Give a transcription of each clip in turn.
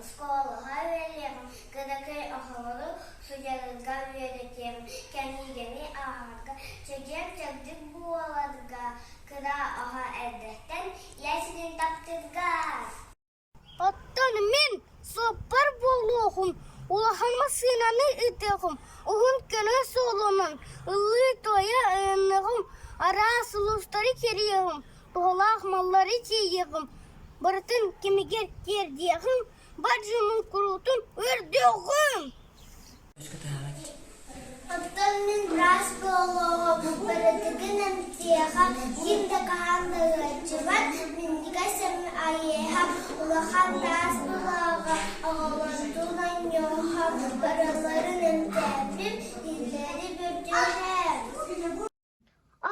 оскуолаҕа үөрэтиэҕим, кыракый оҕолору суруйарга үөрэтиэм, кинигэни ааҕарга, чэгиэн-чэбдик буоларга, кыра оҕо эрдэхтэн ийэ сирин таптыырга. Оттон мин суоппар буолуоҕум, улахан массыынаны ыытыаҕым, уһун көнө суолунан ыллыы-туойа айанныаҕым, араас улуустары кэрийиэҕим, туһалаах маллары тиэйиэҕим, барытын кэмигэр тиэрдиэҕим, бар дьонум куруутун үөрдүөҕүм. Оттон мин быраас буолуоҕум, барытыгын эмтиэҕэ, ким да хаһан да ыалдьыбат, минньигэс айыыһа, улахан таас былааҕа, оҕолордуун оонньуоха, барыларын эмтээппин, иллэри бүрдүөһэм.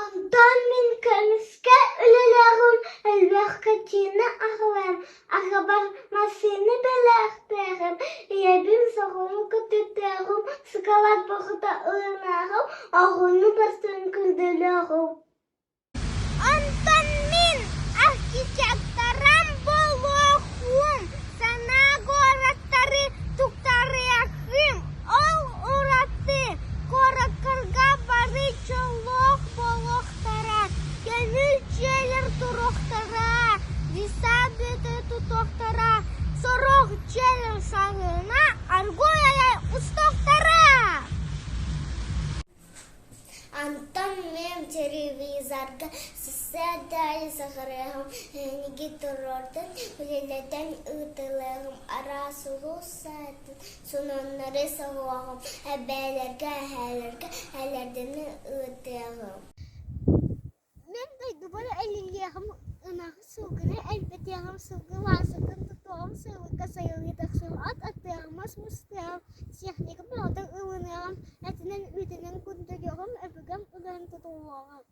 Онтон мин көмүскэ үлэлээҕим элбэх кэтиини аҕалыам, аҕабар массыына бэлэхтээҕим, ийэбин соҕуруу көтүтээҕим, сыкалаах бөҕөтө ылынааҕым, оҕону барытын күндүлүөҕүм. Онтон мин архитекторам буолуоххун, сана куораттары туттарыаххым, ол ураты куораттарга бары дьоллоох буолуохтара, көҥүл дьиэлэр туруохтара, десанты тутуохтара, сорох дьиэлэр саҥына аргуй аҕай устуохтара. Антон мин телевизорга сарсыарда саҕарыаҕым, эһиги туруордан үлэлэтэн ыытылыаҕым, араас улуус саатын сонуннары соһуоҕум, эбээлэргэ, эһээлэргэ элэрдэни ыытыаҕым. Мин дойдубар элиллиэҕим, ынаҕы, сылгыны элбэтиэҕим, сылгы маасатын тутуоҕум, сылгыга сайылыы тахсыам, ат аттыаҕым, мас мустуоҕум, техника бөҕөтүн ылыныаҕым, этинэн, үүтүнэн кундуйуоҕум, өбүгэм үгэһин тутуһуоҕум.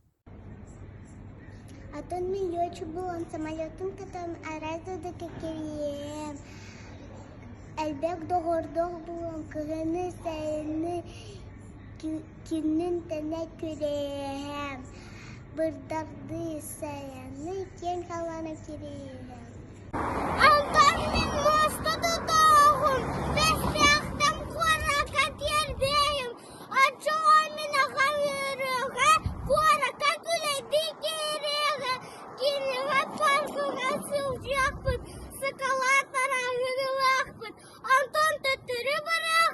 Атын мин летчик буолан самолетун кытан араас дойдуга кириэм, элбэх доҕордоох буолан кыһыны, сайыны күнүн тэнэ күрээһэм, бырдардыы сайыны киэҥ халлаана кириэһэм. Антон мин муоста тутуоҕум, бэстээхтэн куоракка тиэрдиэм, оччоҕо мин аҕам үөрүөҕэ, куоракка күлэйдии киириэҕэ, кинигэ паркаҕа сылдьыахпыт, сакалаат арааһын Антон төттөрү барыах,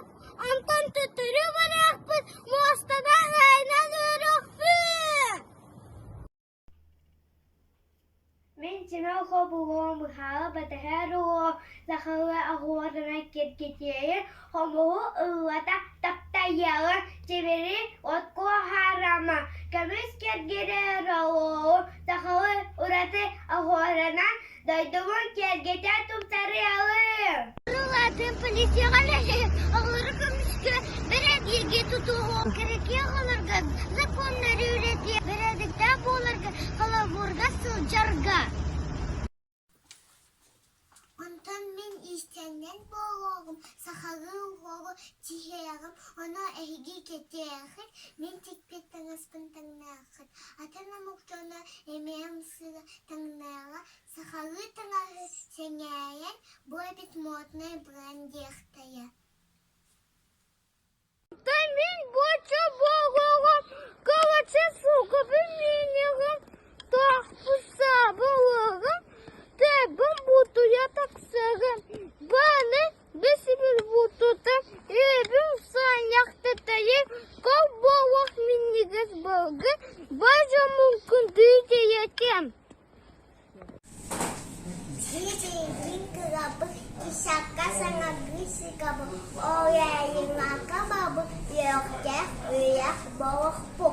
Антон төттөрү барыахпыт, муостанан айанан үөрүөхпүт. Мин Тимир хобулуом быһаала батыһар уо сахалыы оһуорунан киргитиэйин, хомуһу ыллата таптайыаҕын, тимири от куоһарама, көмүс киргирэр оҕуоҕу сахалыы ураты оһуорунан дойдубун киэргэтэ тупсарыаҕым. Ылатын полицияҕа үлэлэһэн, оҕолору көмүскэ бэрээдэги тутуһуо, кэрэкиэ оҕолорго законнары үөрэтиэ, бэрээдэктээх буоларга, холобурга сылдьарга. Онтон мин иистэнньэҥ буолуоҕум, сахалыы уһуоҕу тиһиэҕим, ону эһиги кэтиэххит, мин тикпит таҥаспын таҥныаххыт. Атын омук дьоно эмиэ ымсыыра таҥныаҕа, сахалыы таҥаһы сэҥээрэн, бу эбит моднай бренд диэхтэрэ. Да мин боча буолуоҕум, кылача сылгыбын мииниэҕим, таахпыса буолуоҕум, тэбин бутуйа тахсыаҕым, баны бэсибил бутута, эбин саанньахтатайым, кол буолуох минньигэс балгы, бажамын күндү диэтим. Сиһилиин кырабы, кисакка саҥардыы сыкабы, ол эрээри бабы үөхтээх үрэх болохпут.